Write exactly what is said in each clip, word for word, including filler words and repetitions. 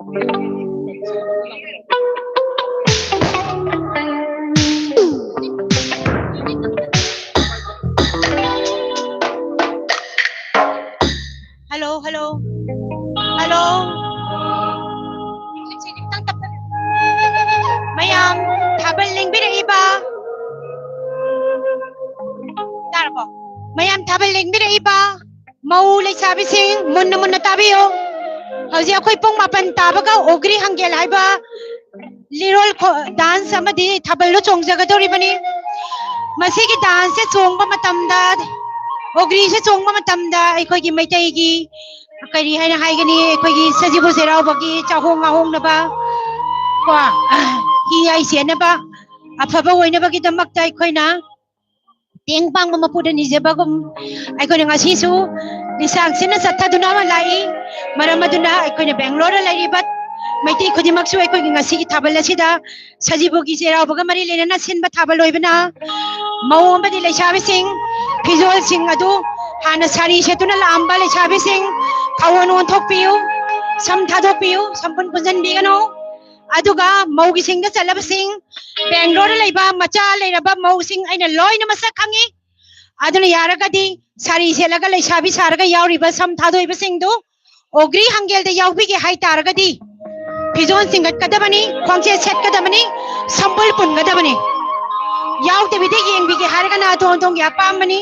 Hello, hello. Hello. ꯃꯌꯥꯝ ꯊꯥꯕꯜ ꯂꯦꯡꯕꯤꯔꯛꯏꯕ, ꯇꯥꯔꯕꯣ? ꯃꯌꯥꯝ ꯊꯥꯕꯜ ꯂꯦꯡꯕꯤꯔꯛꯏꯕ ꯃꯧ ꯂꯩꯁꯥꯕꯤꯁꯤꯡ, ꯃꯨꯟꯅ ꯃꯨꯟꯅ ꯇꯥꯕꯤꯌꯨ꯫ ꯍꯧꯖꯤꯛ ꯑꯩꯈꯣꯏ ꯄꯨꯡ ꯃꯥꯄꯟ ꯇꯥꯕꯒ ꯑꯣꯒ꯭ꯔꯤ ꯍꯪꯒꯦꯜ ꯍꯥꯏꯕ ꯂꯤꯔꯣꯜ ꯈꯣ-, dance ꯑꯃꯗꯤ ꯊꯥꯕꯜꯗꯣ ꯆꯣꯡꯖꯒꯗꯧꯔꯤꯕꯅꯤ꯫ ꯃꯁꯤꯒꯤ danceꯁꯦ ꯆꯣꯡꯕ ꯃꯇꯝꯗ, ꯑꯣꯒ꯭ꯔꯤꯁꯦ ꯆꯣꯡꯕ ꯃꯇꯝꯗ ꯑꯩꯈꯣꯏꯒꯤ ꯃꯩꯇꯩꯒꯤ ꯀꯔꯤ ꯍꯥꯏꯅ ꯍꯥꯏꯒꯅꯤ, ꯑꯩꯈꯣꯏꯒꯤ ꯁꯖꯤꯕꯨ ꯆꯩꯔꯥꯎꯕꯒꯤ ꯆꯥꯍꯣꯡ ꯉꯥꯍꯣꯡꯅꯕ ꯀꯣ, ꯍꯤ ꯍꯥꯏ ꯁꯦꯟꯅꯕ, ꯑꯐꯕ ꯑꯣꯏꯅꯕꯒꯤꯗꯃꯛꯇ ꯑꯩꯈꯣꯏꯅ ꯇꯦꯡ ꯄꯥꯡꯕ ꯃꯄꯨꯗ ꯅꯤꯖꯕꯒꯨꯝ, ꯑꯩꯈꯣꯏꯅ ꯉꯁꯤꯁꯨ ꯂꯤꯁꯥꯡ ꯁꯤꯟꯅ ꯆꯠꯊꯗꯨꯅ ꯑꯃ ꯂꯥꯛꯏ꯫ ꯃꯔꯝ ꯑꯗꯨꯅ ꯑꯩꯈꯣꯏꯅ ꯕꯦꯡꯒ꯭ꯂꯣꯔꯗ ꯂꯩꯔꯤꯕ ꯃꯩꯇꯩ ꯈꯨꯗꯤꯡꯃꯛꯁꯨ ꯑꯩꯈꯣꯏꯒꯤ ꯉꯁꯤꯒꯤ ꯊꯥꯕꯜ ꯑꯁꯤꯗ ꯁꯖꯤꯕꯨꯒꯤ ꯆꯩꯔꯥꯎꯕꯒ ꯃꯔꯤ ꯂꯩꯅꯅ ꯁꯤꯟꯕ ꯊꯥꯕꯜ ꯑꯣꯏꯕꯅ, ꯃꯧ ꯑꯃꯗꯤ ꯂꯩꯁꯥꯕꯤꯁꯤꯡ ꯐꯤꯖꯣꯜꯁꯤꯡ ꯑꯗꯨ ꯍꯥꯟꯅ ꯁꯥꯔꯤ ꯁꯦꯠꯇꯨꯅ ꯂꯥꯛꯑꯝꯕ ꯂꯩꯁꯥꯕꯤꯁꯤꯡ ꯈꯥꯋꯣꯟ ꯑꯣꯟꯊꯣꯛꯄꯤꯌꯨ, ꯁꯝ ꯊꯥꯗꯣꯛꯄꯤꯌꯨ, ꯁꯝꯕꯨꯟ ꯄꯨꯟꯁꯤꯟꯕꯤꯒꯅꯨ꯫ ꯑꯗꯨꯒ ꯃꯧꯒꯤ ꯁꯤꯡꯗ ꯆꯠꯂꯕꯁꯤꯡ, ꯕꯦꯡꯒ꯭ꯂꯣꯔꯗ ꯂꯩꯕ ꯃꯆꯥ ꯂꯩꯔꯕ ꯃꯧꯁꯤꯡ ꯑꯩꯅ ꯂꯣꯏꯅ ꯃꯁꯛ ꯈꯪꯉꯤ꯫ ꯑꯗꯨꯅ ꯌꯥꯔꯒꯗꯤ ꯁꯥꯔꯤ ꯁꯦꯠꯂꯒ ꯂꯩꯁꯥꯕꯤ ꯁꯥꯔꯒ ꯌꯥꯎꯔꯤꯕ ꯁꯝ ꯊꯥꯗꯣꯛꯏꯕꯁꯤꯡꯗꯨ ꯑꯣꯒ꯭ꯔꯤ ꯍꯪꯒꯦꯜꯗ ꯌꯥꯎꯕꯤꯒꯦ ꯍꯥꯏꯇꯥꯔꯒꯗꯤ ꯐꯤꯖꯣꯜ ꯆꯤꯡꯒꯠꯀꯗꯕꯅꯤ, ꯈ꯭ꯋꯥꯡꯆꯦꯠ ꯁꯦꯠꯀꯗꯕꯅꯤ, ꯁꯝꯕꯨꯜ ꯄꯨꯟꯒꯗꯕꯅꯤ꯫ ꯌꯥꯎꯗꯕꯤꯗ ꯌꯦꯡꯕꯤꯒꯦ ꯍꯥꯏꯔꯒꯅ ꯑꯗꯣꯝ ꯑꯗꯣꯝꯒꯤ ꯑꯄꯥꯝꯕꯅꯤ꯫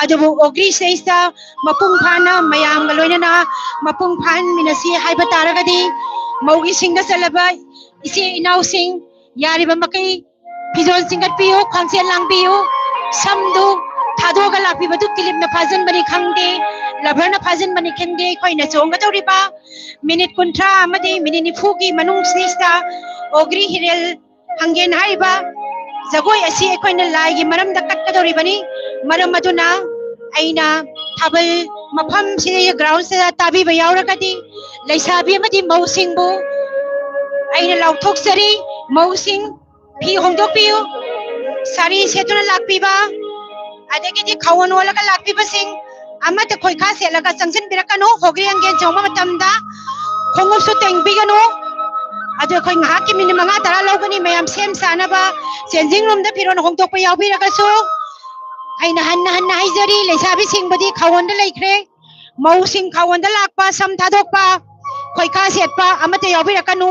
ꯑꯗꯨꯕꯨ ꯑꯣꯒ꯭ꯔꯤ ꯁꯤꯗꯩꯁꯤꯗ ꯃꯄꯨꯡ ꯐꯥꯅ ꯃꯌꯥꯝꯒ ꯂꯣꯏꯅꯅ ꯃꯄꯨꯡ ꯐꯥꯍꯟꯃꯤꯟꯅꯁꯤ ꯍꯥꯏꯕ ꯇꯥꯔꯒꯗꯤ ꯃꯧꯒꯤ ꯁꯤꯡꯗ ꯆꯠꯂꯕ ꯏꯆꯦ ꯏꯅꯥꯎꯁꯤꯡ ꯌꯥꯔꯤꯕ ꯃꯈꯩ ꯐꯤꯖꯣꯜ ꯆꯤꯡꯈꯠꯄꯤꯌꯨ, ꯈ꯭ꯋꯥꯡꯁꯦꯠ ꯂꯥꯡꯕꯤꯌꯨ, ꯁꯝꯗꯨ ꯊꯥꯗꯣꯛꯑꯒ ꯂꯥꯛꯄꯤꯕꯗꯨ ꯀꯤꯂꯤꯞꯅ ꯐꯥꯖꯤꯟꯕꯅꯤ ꯈꯪꯗꯦ, ꯂꯚꯔꯅ ꯐꯥꯖꯤꯟꯕꯅꯤ ꯈꯪꯗꯦ, ꯑꯩꯈꯣꯏꯅ ꯆꯣꯡꯒꯗꯧꯔꯤꯕ ꯃꯤꯅꯤꯠ ꯀꯨꯟꯊ꯭ꯔꯥ ꯑꯃꯗꯤ ꯃꯤꯅꯤꯠ ꯅꯤꯐꯨꯒꯤ ꯃꯅꯨꯡꯁꯤꯗꯩꯁꯤꯗ ꯑꯣꯒ꯭ꯔꯤ ꯍꯤꯔꯦꯜ ꯍꯪꯒꯦꯟ ꯍꯥꯏꯔꯤꯕ ꯖꯒꯣꯏ ꯑꯁꯤ ꯑꯩꯈꯣꯏꯅ ꯂꯥꯏꯒꯤ ꯃꯔꯝꯗ ꯀꯠꯀꯗꯧꯔꯤꯕꯅꯤ꯫ ꯃꯔꯝ ꯑꯗꯨꯅ ꯑꯩꯅ ꯊꯥꯕꯜ ꯃꯐꯝꯁꯤꯗ ꯒ꯭ꯔꯥꯎꯟꯁꯤꯗ ꯇꯥꯕꯤꯕ ꯌꯥꯎꯔꯒꯗꯤ ꯂꯩꯁꯥꯕꯤ ꯑꯃꯗꯤ ꯃꯧꯁꯤꯡꯕꯨ ꯑꯩꯅ ꯂꯥꯎꯊꯣꯛꯆꯔꯤ꯫ ꯃꯧꯁꯤꯡ ꯐꯤ ꯍꯣꯡꯗꯣꯛꯄꯤꯌꯨ, ꯁꯥꯔꯤ ꯁꯦꯠꯇꯨꯅ ꯂꯥꯛꯄꯤꯕ, ꯑꯗꯒꯤꯗꯤ ꯈꯥꯋꯣꯟ ꯑꯣꯜꯂꯒ ꯂꯥꯛꯄꯤꯕꯁꯤꯡ ꯑꯃꯠꯇ ꯈꯣꯏꯈꯥ ꯁꯦꯠꯂꯒ ꯆꯪꯁꯤꯟꯕꯤꯔꯛꯀꯅꯨ꯫ ꯍꯣꯒ꯭ꯔꯤ ꯍꯪꯒꯦꯟ ꯆꯣꯡꯕ ꯃꯇꯝꯗ ꯈꯣꯡꯎꯞꯁꯨ ꯇꯦꯡꯕꯤꯒꯅꯨ꯫ ꯑꯗꯨ ꯑꯩꯈꯣꯏ ꯉꯥꯏꯍꯥꯛꯀꯤ ꯃꯤꯅꯤꯠ ꯃꯉꯥ ꯇꯔꯥ ꯂꯧꯒꯅꯤ꯫ ꯃꯌꯥꯝ ꯁꯦꯝ ꯁꯥꯅꯕ, ꯆꯦꯟꯖꯤꯡ ꯔꯨꯝꯗ ꯐꯤꯔꯣꯜ ꯍꯣꯡꯗꯣꯛꯄ ꯌꯥꯎꯕꯤꯔꯒꯁꯨ, ꯑꯩꯅ ꯍꯟꯅ ꯍꯟꯅ ꯍꯥꯏꯖꯔꯤ, ꯂꯩꯁꯥꯕꯤꯁꯤꯡꯕꯨꯗꯤ ꯈꯥꯋꯣꯟꯗ ꯂꯩꯈ꯭ꯔꯦ꯫ ꯃꯧꯁꯤꯡ ꯈꯥꯋꯣꯟꯗ ꯂꯥꯛꯄ, ꯁꯝ ꯊꯥꯗꯣꯛꯄ, ꯈꯣꯏꯈꯥ ꯁꯦꯠꯄ ꯑꯃꯠꯇ ꯌꯥꯎꯕꯤꯔꯛꯀꯅꯨ꯫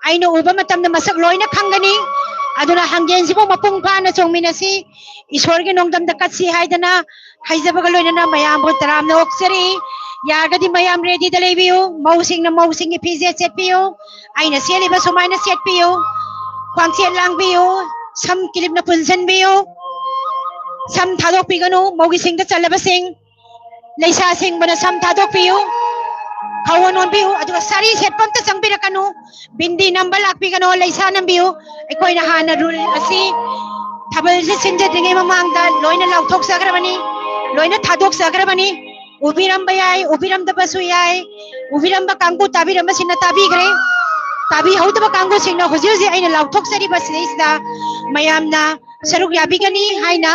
ꯑꯩꯅ ꯎꯕ ꯃꯇꯝꯗ ꯃꯁꯛ ꯂꯣꯏꯅ ꯈꯪꯒꯅꯤ꯫ ꯑꯗꯨꯅ ꯍꯪꯒꯦꯟꯁꯤꯕꯨ ꯃꯄꯨꯡ ꯐꯥꯅ ꯆꯣꯡꯃꯤꯟꯅꯁꯤ꯫ ꯏꯁꯣꯔꯒꯤ ꯅꯣꯡꯗꯝꯗ ꯀꯠꯁꯤ ꯍꯥꯏꯗꯅ ꯍꯥꯏꯖꯕꯒ ꯂꯣꯏꯅꯅ ꯃꯌꯥꯝꯕꯨ ꯇꯔꯥꯝꯅ ꯑꯣꯛꯆꯔꯤ꯫ ꯌꯥꯔꯒꯗꯤ ꯃꯌꯥꯝ ꯔꯦꯗꯤꯗ ꯂꯩꯕꯤꯌꯨ꯫ ꯃꯧꯁꯤꯡꯅ ꯃꯧꯁꯤꯡꯒꯤ ꯐꯤꯖꯦꯠ ꯁꯦꯠꯄꯤꯌꯨ꯫ ꯑꯩꯅ ꯁꯦꯠꯂꯤꯕ ꯁꯨꯃꯥꯏꯅ ꯁꯦꯠꯄꯤꯌꯨ꯫ ꯈ꯭ꯋꯥꯡꯁꯦꯠ ꯂꯥꯡꯕꯤꯌꯨ꯫ ꯁꯝ ꯀꯤꯂꯤꯞꯅ ꯄꯨꯟꯁꯤꯟꯕꯤꯌꯨ꯫ ꯁꯝ ꯊꯥꯗꯣꯛꯄꯤꯒꯅꯨ꯫ ꯃꯧꯒꯤꯁꯤꯡꯗ ꯆꯜꯂꯕꯁꯤꯡ, ꯂꯩꯁꯥꯁꯤꯡꯕꯅ ꯁꯝ ꯊꯥꯗꯣꯛꯄꯤꯌꯨ꯫ ꯈꯥꯋꯣꯟ ꯑꯣꯟꯕꯤꯌꯨ꯫ ꯑꯗꯨꯒ ꯁꯥꯔꯤ ꯁꯦꯠꯄ ꯑꯝꯇ ꯆꯪꯕꯤꯔꯛꯀꯅꯨ꯫ ꯕꯤꯟꯗꯤ ꯅꯝꯕ ꯂꯥꯛꯄꯤꯒꯅꯨ꯫ ꯂꯩꯁꯥ ꯅꯝꯕꯤꯌꯨ꯫ ꯑꯩꯈꯣꯏꯅ ꯍꯥꯟꯅ ꯔꯨꯜ ꯑꯁꯤ ꯊꯥꯕꯜꯁꯤ ꯁꯤꯟꯖꯗ꯭ꯔꯤꯉꯩ ꯃꯃꯥꯡꯗ ꯂꯣꯏꯅ ꯂꯥꯎꯊꯣꯛꯆꯈ꯭ꯔꯕꯅꯤ, ꯂꯣꯏꯅ ꯊꯥꯗꯣꯛꯆꯈ꯭ꯔꯕꯅꯤ꯫ ꯎꯕꯤꯔꯝꯕ ꯌꯥꯏ, ꯎꯕꯤꯔꯝꯗꯕꯁꯨ ꯌꯥꯏ꯫ ꯎꯕꯤꯔꯝꯕ ꯀꯥꯡꯕꯨ ꯇꯥꯕꯤꯔꯝꯕꯁꯤꯡꯅ ꯇꯥꯕꯤꯈ꯭ꯔꯦ꯫ ꯇꯥꯕꯤꯍꯧꯗꯕ ꯀꯥꯡꯕꯨꯁꯤꯡꯅ ꯍꯧꯖꯤꯛ ꯍꯧꯖꯤꯛ ꯑꯩꯅ ꯂꯥꯎꯊꯣꯛꯆꯔꯤꯕ ꯁꯤꯗꯩꯁꯤꯗ ꯃꯌꯥꯝꯅ ꯁꯔꯨꯛ ꯌꯥꯕꯤꯒꯅꯤ ꯍꯥꯏꯅ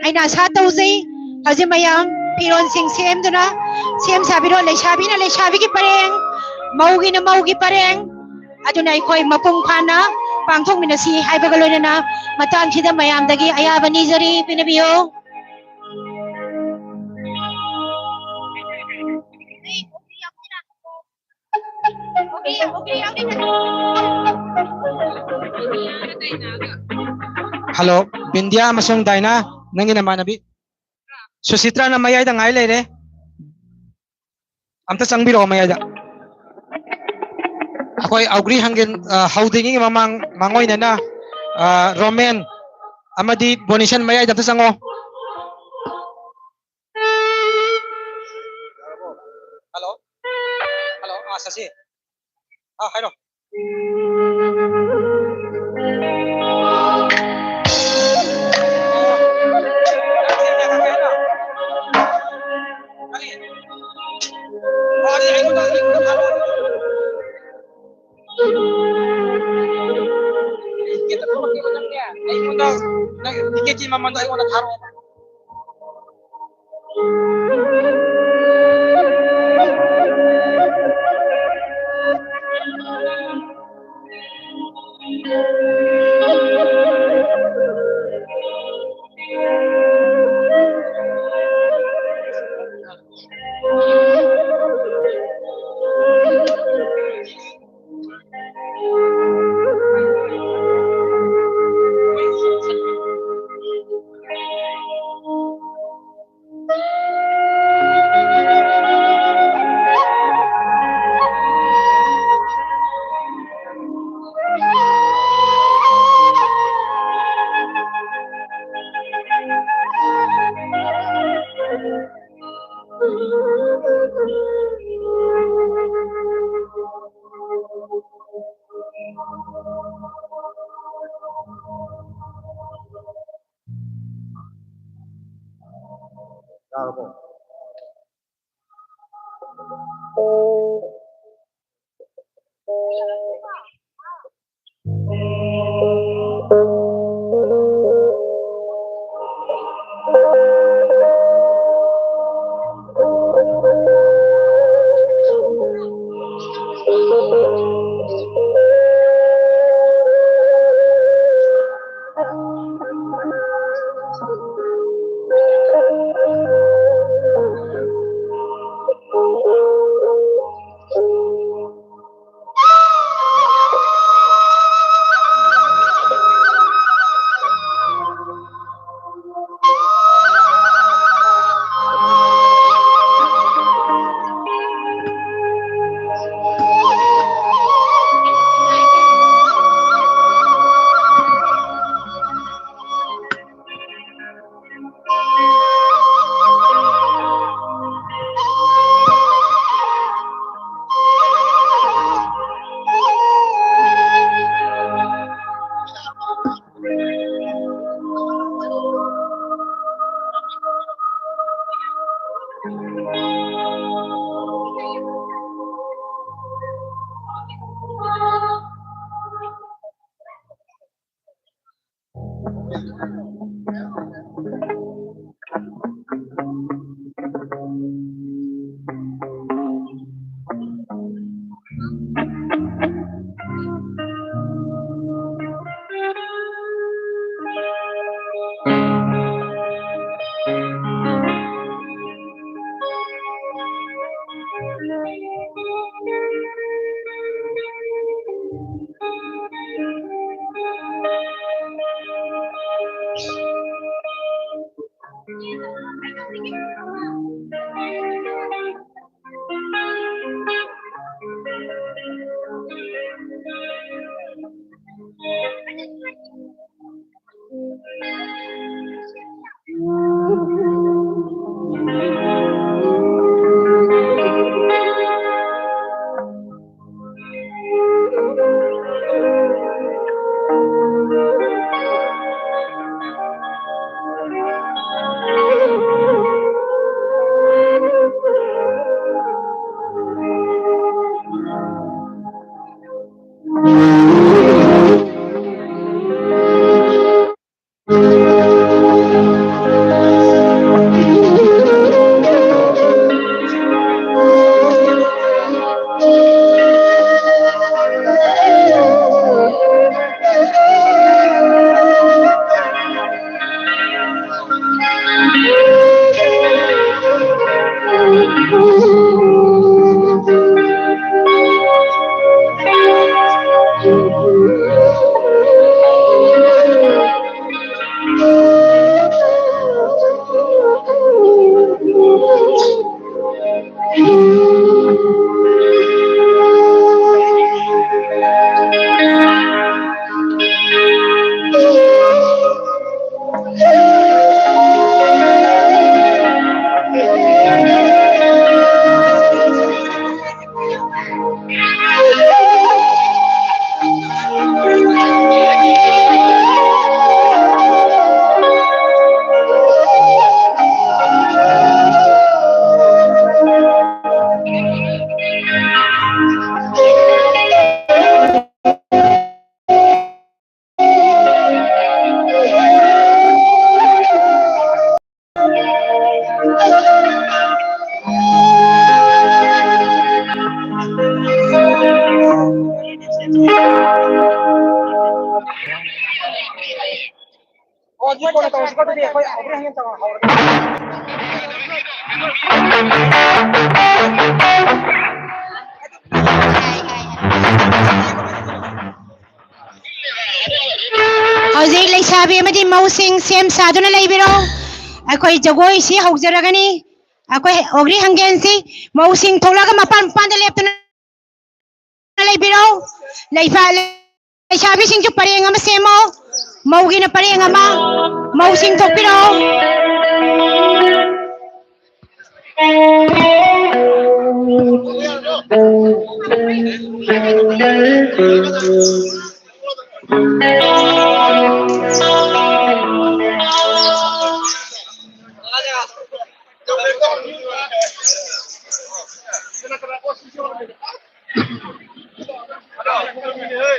ꯑꯩꯅ ꯑꯁꯥ ꯇꯧꯖꯩ꯫ ꯍꯧꯖꯤꯛ ꯃꯌꯥꯝ ꯐꯤꯔꯣꯜꯁꯤꯡ ꯁꯦꯝꯗꯨꯅ ꯁꯦꯝ ꯁꯥꯕꯤꯔꯣ꯫ ꯂꯩꯁꯥꯕꯤꯅ ꯂꯩꯁꯥꯕꯤꯒꯤ ꯄꯔꯦꯡ, ꯃꯧꯒꯤꯅ ꯃꯧꯒꯤ ꯄꯔꯦꯡ꯫ ꯑꯗꯨꯅ ꯑꯩꯈꯣꯏ ꯃꯄꯨꯡ ꯐꯥꯅ ꯄꯥꯡꯊꯣꯛꯃꯤꯟꯅꯁꯤ ꯍꯥꯏꯕꯒ ꯂꯣꯏꯅꯅ ꯃꯇꯥꯡꯁꯤꯗ ꯃꯌꯥꯝꯗꯒꯤ ꯑꯌꯥꯕ ꯅꯤꯖꯔꯤ, ꯄꯤꯅꯕꯤꯌꯨ꯫ ꯍꯜꯂꯣ, ꯕꯤꯟꯗꯤꯌꯥ ꯑꯃꯁꯨꯡ ꯗꯥꯏꯅꯥ, ꯅꯪꯒꯤ ꯅꯃꯥꯟꯅꯕꯤ ꯁꯨꯁꯤꯇ꯭ꯔꯥꯅ ꯃꯌꯥꯏꯗ ꯉꯥꯏ ꯂꯩꯔꯦ꯫ ꯑꯝꯇ ꯆꯪꯕꯤꯔꯛꯑꯣ ꯃꯌꯥꯏꯗ꯫ ꯑꯩꯈꯣꯏ ꯑꯧꯒ꯭ꯔꯤ ꯍꯪꯒꯦꯟ, ꯑ, ꯍꯧꯗ꯭ꯔꯤꯉꯩꯒꯤ ꯃꯃꯥꯡ ꯃꯥꯡꯑꯣꯏꯅꯅ, ꯑ, ꯔꯣꯃꯦꯟ ꯑꯃꯗꯤ ꯕꯣꯅꯤꯁꯟ ꯃꯌꯥꯏꯗ ꯑꯝꯇ ꯆꯪꯉꯣ꯫ ꯍꯜꯂꯣ꯫ ꯍꯜꯂꯣ, ꯑꯥ, ꯁꯁꯤ꯫ ꯑꯥ, ꯍꯥꯏꯔꯣ꯫ ꯀꯔꯤ? ꯑꯣ, ꯑꯗꯨꯗꯤ ꯑꯩꯉꯣꯟꯗ, ꯑꯩꯉꯣꯟꯗ ꯊꯥꯔꯛꯑꯣ꯫ ꯇꯤꯀꯦꯠꯇ ꯊꯣꯛꯂꯛꯀꯦꯕ ꯅꯪꯅꯦ꯫ ꯑꯩꯉꯣꯟꯗ, ꯅꯪ ꯇꯤꯀꯦꯠꯀꯤ ꯃꯃꯜꯗꯣ ꯑꯩꯉꯣꯟꯗ ꯊꯥꯔꯛꯑꯣ꯫ ꯌꯥꯔꯕꯣ? ꯍꯧꯖꯤꯛ ꯂꯩꯁꯥꯕꯤ ꯑꯃꯗꯤ ꯃꯧꯁꯤꯡ ꯁꯦꯝ ꯁꯥꯗꯨꯅ ꯂꯩꯕꯤꯔꯣ꯫ ꯑꯩꯈꯣꯏ ꯖꯒꯣꯏꯁꯤ ꯍꯧꯖꯔꯒꯅꯤ꯫ ꯑꯩꯈꯣꯏ ꯑꯣꯒ꯭ꯔꯤ ꯍꯪꯒꯦꯟꯁꯤ ꯃꯧꯁꯤꯡ ꯊꯣꯛꯂꯒ ꯃꯄꯥꯟ ꯃꯄꯥꯟꯗ ꯂꯦꯞꯇꯨꯅ ꯂꯩꯕꯤꯔꯣ꯫ ꯂꯩꯁꯥ-, ꯂꯩꯁꯥꯕꯤꯁꯤꯡꯁꯨ ꯄꯔꯦꯡ ꯑꯃ ꯁꯦꯝꯃꯣ꯫ ꯃꯧꯒꯤꯅ ꯄꯔꯦꯡ ꯑꯃ, ꯃꯧꯁꯤꯡ ꯊꯣꯛꯄꯤꯔꯛꯑꯣ꯫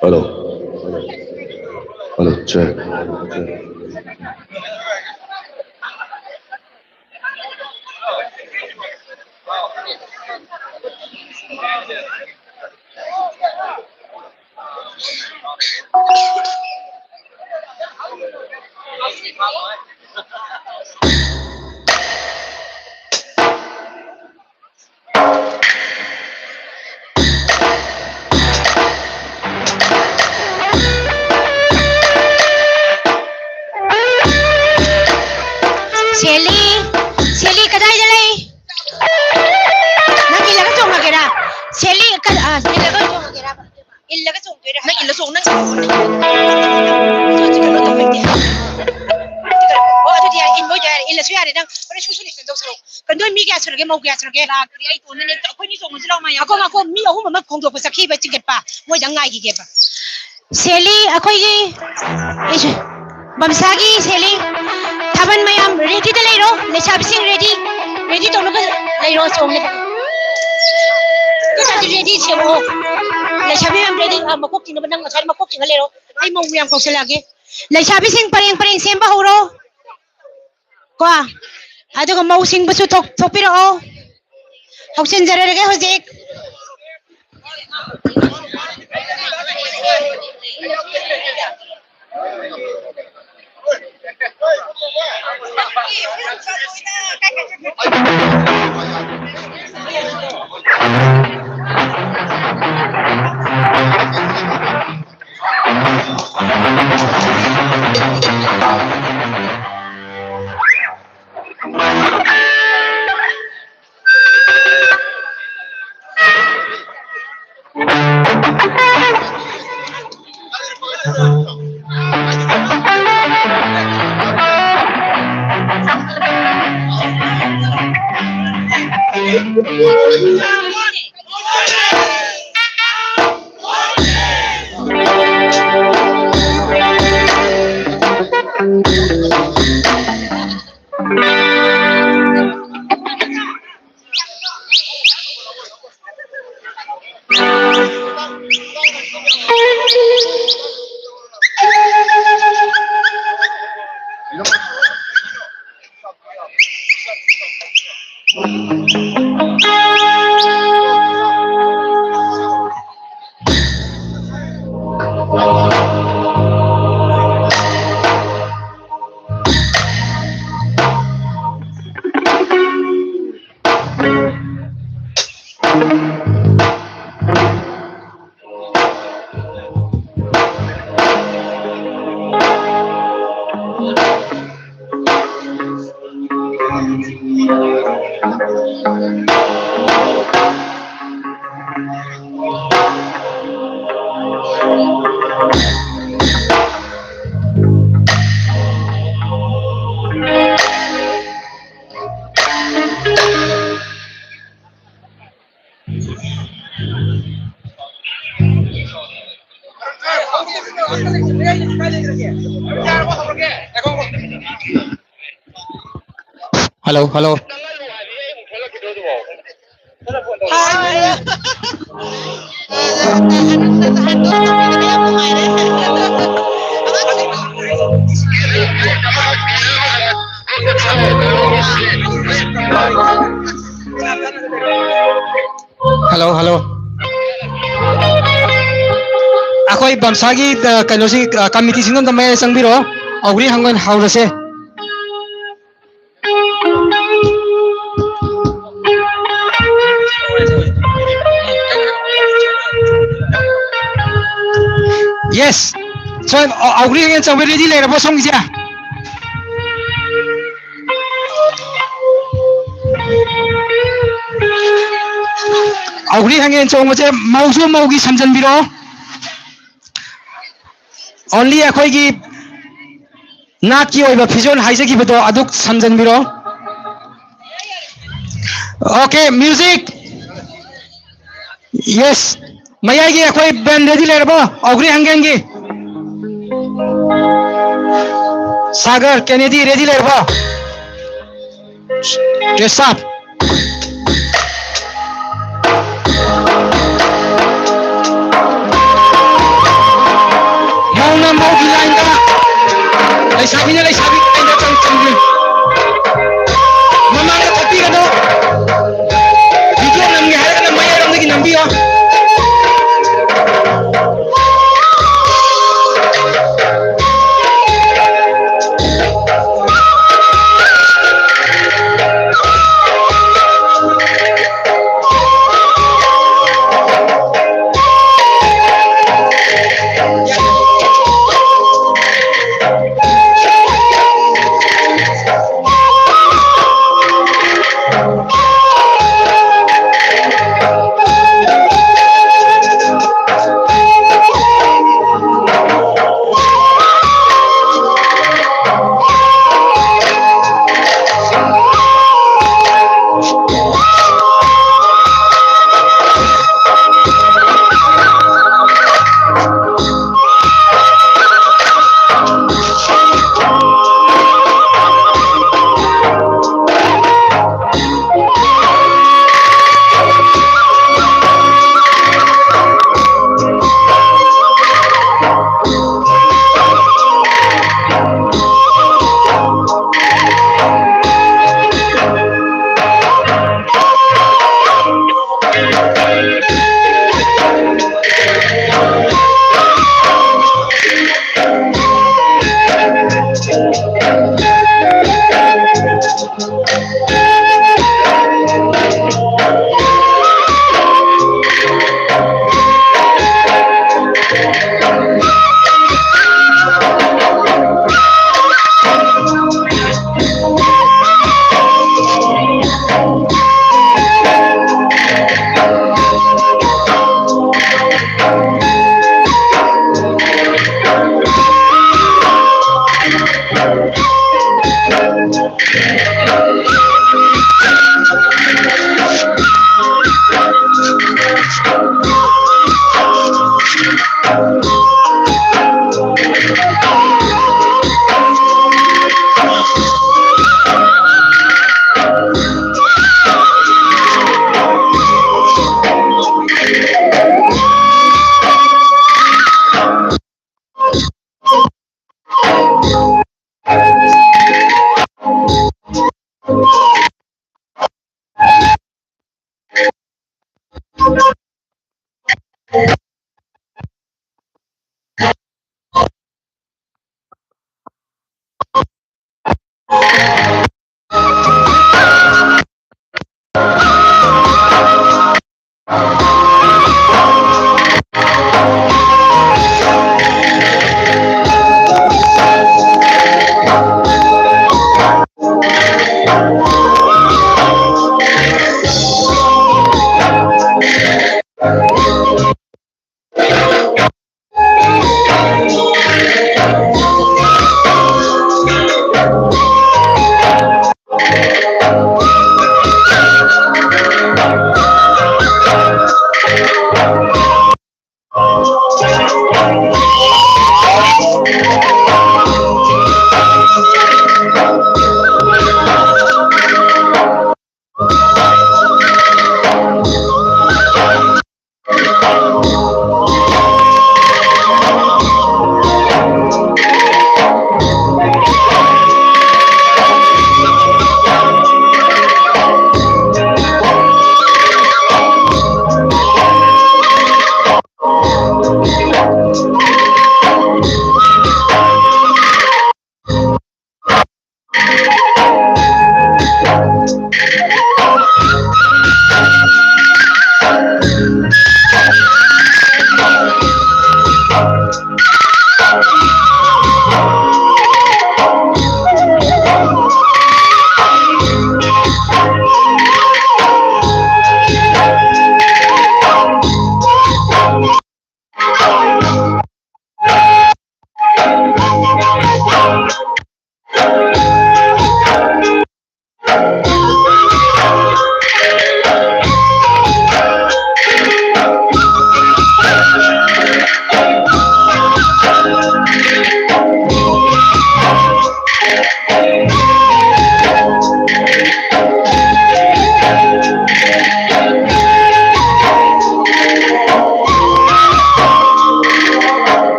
Hello. Hello, check. ꯁꯦꯂꯤ, ꯁꯦꯂꯤ ꯀꯗꯥꯏꯗ ꯂꯩ? ꯅꯪ ꯏꯜꯂꯒ ꯆꯣꯡꯉꯒꯦꯔꯥ? ꯁꯦꯂꯤ, ꯀ-, ꯑ, ꯏꯜꯂꯒ ꯆꯣꯡꯉꯒꯦꯔꯥ? ꯏꯜꯂꯒ ꯆꯣꯡ- ꯆꯣꯡ ꯅꯪ ꯆꯣꯡ꯫ ꯍꯧꯖꯤꯛ ꯀꯩꯅꯣ ꯇꯧꯔꯗꯤ꯫ ꯑꯣ, ꯑꯗꯨꯗꯤ ꯌꯥꯔꯦ, ꯏꯟꯕ ꯑꯣꯏꯗꯤ ꯌꯥꯔꯦ, ꯏꯜꯂꯁꯨ ꯌꯥꯔꯦ꯫ ꯅꯪ ꯍꯣꯔꯦꯟ ꯁꯨ ꯁꯨ ꯂꯦꯛꯁꯟ ꯇꯧꯁꯜꯂꯣ꯫ ꯀꯟꯗꯣꯏ ꯃꯤ ꯀꯌꯥ ꯁꯨꯔꯒꯦ? ꯃꯧ ꯀꯌꯥ ꯁꯨꯔꯒꯦ? ꯂꯥꯛꯇ꯭ꯔꯤ, ꯑꯩ ꯇꯣꯟꯗꯅꯦ꯫ ꯑꯩꯈꯣꯏꯅꯤ ꯆꯣꯡꯉꯁꯤ ꯂꯥꯎ, ꯃꯌꯥꯝ꯫ ꯉꯥꯏꯈꯣ, ꯉꯥꯏꯈꯣ, ꯃꯤ ꯑꯍꯨꯝ ꯑꯃ ꯈꯣꯡꯗꯣꯛꯄ ꯆꯠꯈꯤꯕ ꯆꯤꯡꯈꯠꯄ꯫ ꯃꯣꯏꯗꯪ ꯉꯥꯏꯈꯤꯒꯦꯕ꯫ ꯁꯦꯂꯤ, ꯑꯩꯈꯣꯏꯒꯤ ꯏꯁ-, ꯕꯝꯁꯥꯒꯤ ꯁꯦꯂꯤ, ꯊꯥꯕꯜ ꯃꯌꯥꯝ ꯔꯦꯗꯤꯗ ꯂꯩꯔꯣ꯫ ꯂꯩꯁꯥꯕꯤꯁꯤꯡ ꯔꯦꯗꯤ, ꯔꯦꯗꯤ ꯇꯧꯅꯕ ꯂꯩꯔꯣ꯫ ꯆꯣꯡꯒꯦ꯫ ꯂꯩꯁꯥꯕꯤ ꯔꯦꯗꯤ ꯁꯦꯝꯃꯛꯑꯣ꯫ ꯂꯩꯁꯥꯕꯤ ꯃꯌꯥꯝ ꯔꯦꯗꯤ꯫ ꯑꯥ, ꯃꯀꯣꯛ ꯆꯤꯡꯅꯕ ꯅꯪ ꯉꯁꯥꯏ ꯃꯀꯣꯛ ꯆꯤꯡꯉ ꯂꯩꯔꯣ꯫ ꯑꯩ ꯃꯧ ꯃꯌꯥꯝ ꯀꯧꯁꯜꯂꯛꯑꯒꯦ꯫ ꯂꯩꯁꯥꯕꯤꯁꯤꯡ ꯄꯔꯦꯡ ꯄꯔꯦꯡ ꯁꯦꯝꯕ ꯍꯧꯔꯣ꯫ ꯀꯣ, ꯑꯗꯨꯒ ꯃꯧꯁꯤꯡꯕꯨꯁꯨ ꯊꯣꯛ-, ꯊꯣꯛꯄꯤꯔꯛꯑꯣ꯫ ꯊꯣꯛꯆꯤꯟꯖꯔꯒꯦ ꯍꯧꯖꯤꯛ꯫ Hello, hello. Hello, hello. ꯑꯩꯈꯣꯏ ꯕꯝꯁꯥꯒꯤ, ꯑ, ꯀꯩꯅꯣꯁꯤ, ꯑ, ꯀꯃꯤꯇꯤꯁꯤꯡꯗꯣ ꯑꯝꯇ ꯃꯌꯥꯏꯗ ꯆꯪꯕꯤꯔꯛꯑꯣ꯫ ꯑꯧꯒ꯭ꯔꯤ ꯍꯪꯉꯣꯏ ꯍꯧꯔꯁꯦ꯫ Yes. ꯁꯣꯝ, ꯑ, ꯑꯧꯒ꯭ꯔꯤ ꯍꯪꯉꯣꯏ ꯆꯪꯕ ready ꯂꯩꯔꯕꯣ ꯁꯣꯝꯒꯤꯁꯦ? ꯑꯧꯒ꯭ꯔꯤ ꯍꯪꯉꯦꯟ ꯆꯣꯡꯕꯁꯦ ꯃꯧꯁꯨ ꯃꯧꯒꯤ ꯁꯝꯖꯟꯕꯤꯔꯣ꯫ Only ꯑꯩꯈꯣꯏꯒꯤ ꯅꯥꯠꯀꯤ ꯑꯣꯏꯕ ꯐꯤꯖꯣꯜ ꯍꯥꯏꯖꯈꯤꯕꯗꯣ ꯑꯗꯨ ꯁꯝꯖꯟꯕꯤꯔꯣ꯫ Okay, music. Yes. ꯃꯌꯥꯏꯒꯤ ꯑꯩꯈꯣꯏ band ready ꯂꯩꯔꯕꯣ? ꯑꯧꯒ꯭ꯔꯤ ꯍꯪꯒꯦꯟꯒꯤ꯫ ꯁꯥꯒꯔ, ꯀꯦꯅꯦꯗꯤ ready ꯂꯩꯔꯕꯣ? ꯀꯦꯁꯥꯞ꯫ ꯃꯧꯅ ꯃꯧꯒꯤ line ꯗ, ꯂꯩꯁꯥꯕꯤꯅ ꯂꯩꯁꯥꯕꯤ line ꯗ ꯆꯪ-, ꯆꯪꯕꯤꯌꯨ꯫ ꯃꯃꯥꯡꯗ ꯆꯠꯄꯤꯒꯅꯨ꯫ Video ꯅꯝꯒꯦ ꯍꯥꯏꯔꯒꯅ ꯃꯌꯥꯏꯔꯣꯝꯗꯒꯤ ꯅꯝꯕꯤꯌꯣ꯫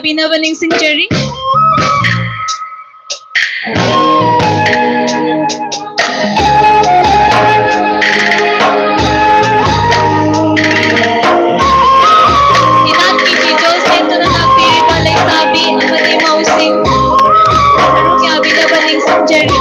Abi na ba ning sing Jerry? Inan, P J Jones, dito na nagpili balay sabi, ang pati mausing. Kaya abi na ba ning sing Jerry?